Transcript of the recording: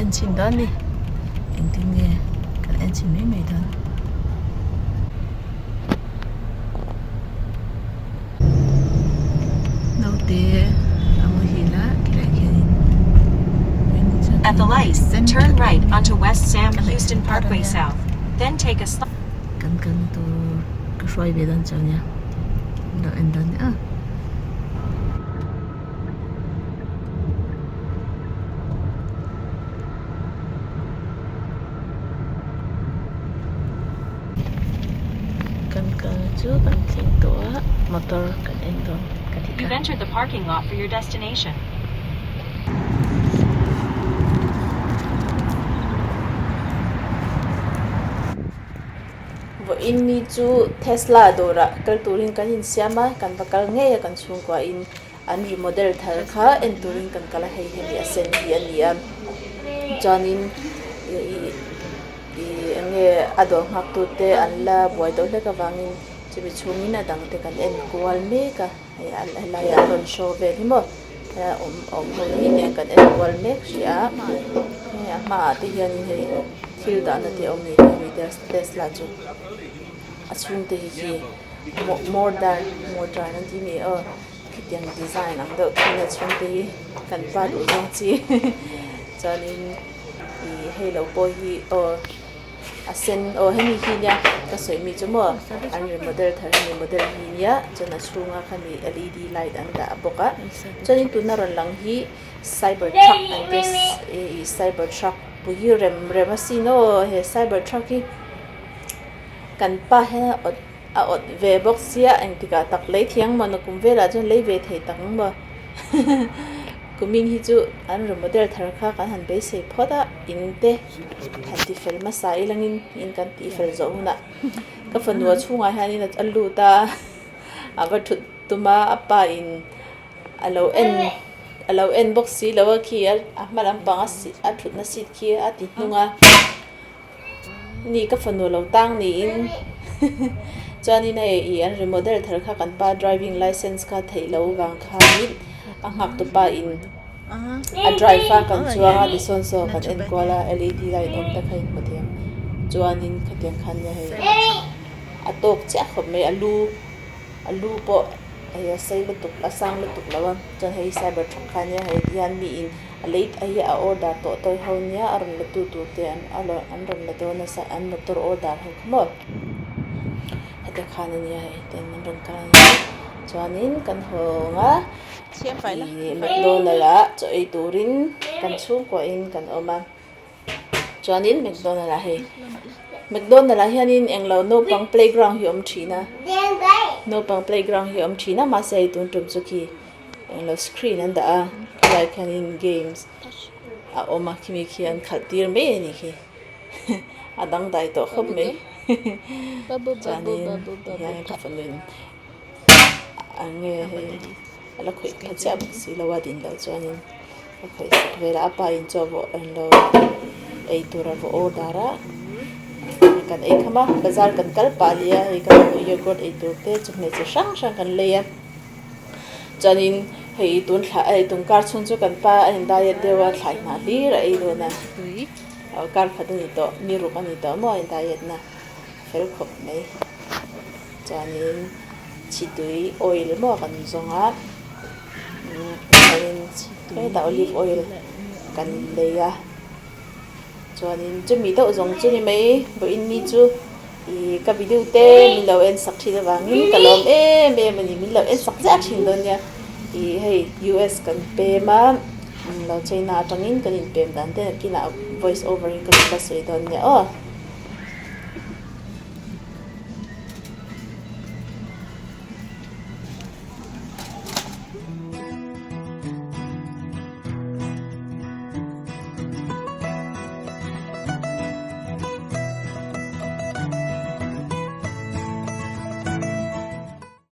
en chhin dawn a ni engtin nge kan en chhin mai mai dawn. Naute a muhil a khilaiah khianin At the light, turn right onto West Sam Houston Parkway South, then take a Kan kalna tur ka hruai ve dawn chuan nia lo en dawn nia. Kan kalna chu kan thleng tawh a motor kan en dawn ka ti You've entered the parking lot for your destination. Vawiin ni chu Tesla dawrah kal turin kan insiam a, kan va kal ngei a kan chhungkuain an remodel thar kha en turin kan kal a, hei hemi a sen hi a ni a chuanin ih ih eng nge a dawr nghak tute an la buai deuh hlek avangin chumi chhungin a dang te kan en kual mek a hei a helaiah an rawn show vel hi maw a awm awm ho hi tiang kan en kual mek hrih a hei a hmaah te hianin hei thil dahna te a awm ni hemi Tesla chu a chhungte hi khi. Modern modern an tih ni aw khitiang design ang deuh thil a chhungte hi kan pa duh zawng chi chuanin ih hei lo pawh hi aw a sen aw hemi hi nia ka sawi mi chu maw an remodel thar hemi model hi nia chuan a chhunga khami L E D light an dah bawk a chuanin tuna rawn lang hi cyber truck an ti a ih cyber truck pui rem rem asin aw he cyber truck hi. Kan pa hian a awt a awt ve bawk sia engtikah tak lei thiang maw nakum velah chuan lei ve thei tak ang maw kumin hi chu an remodel thar kha kan han beisei phawt a in te han ti fel hmasa ilangin in kan tih fel zawh hunah ka fanu a chhungah hianin a lut a a va thut tum a a pa in a lo en a lo en bawk si lo a khi a hma lampang a thutna seat khi a ti hnung a. Ni ka fanu lo tang niin chuanin hei ih an remodel thar kha kan pa driving licence kha theih loh vang khanin a nghak tu pa in a drive a kan chuang a tisawn saw kan en kual a L E D light awm te kha in hmu thei ang chuanin khatiang khan nia hei a tawk chiah khawp mai a lu a lu pawh hei a sei lutuk a sang lutuk lo a chuan hei cyber truck kha nia hei tihian mi in. A late a hi a order tawh tawi ho nia a rawn la tu tur te an a an rawn la dawn nasa an motor order ho kha maw heti khan a nia hei ten an rawn kal a nia chuanin kan hawng a ih mcdonald ah chaw ei turin kan chhungkua in kan awm a chuanin mcdonald ah hei mcdonald ah hianin englo naupang playground hi a awm thin a naupang playground hi a awm thin a mahse hei tun tum chu khi. Englo screen an dah a khilai khianin games a awm a khimi khi an khalh tir mai a ni khi a dangdai tawh khawp mai chuanin tihian ka fanu in eng nge hei a la khawih kha chiah bawk si lo a din loh chuanin a khawih sak vel a a pa in chaw vawh englo ei tur a va order a kan ei kham a bazar kan kal pah leh a hei ka fanu yogurt ei tur te chawhmeh chi hrang hrang kan lei a. Chuanin hei tun thla hei tun kar chhung chu kan pa a in diet deuh a thlai hnah hlir a ei dawn a kar khat a ni tawh mi ruk a ni tawh maw a in diet na fel khawp mai chuanin chitui oil maw kan zawng a chuanin hetah olive oil kan lei a chuanin chumi deuh zawng chu ni mai vawiin ni chu. Ih ka video te min lo en sak thin avangin ka lawm em em a ni min lo en sak ziah thin dawn nia ih hei U S kan pem a lo China atangin kan inpem dan te kinah voice over in ka rawn la sawi dawn nia aw.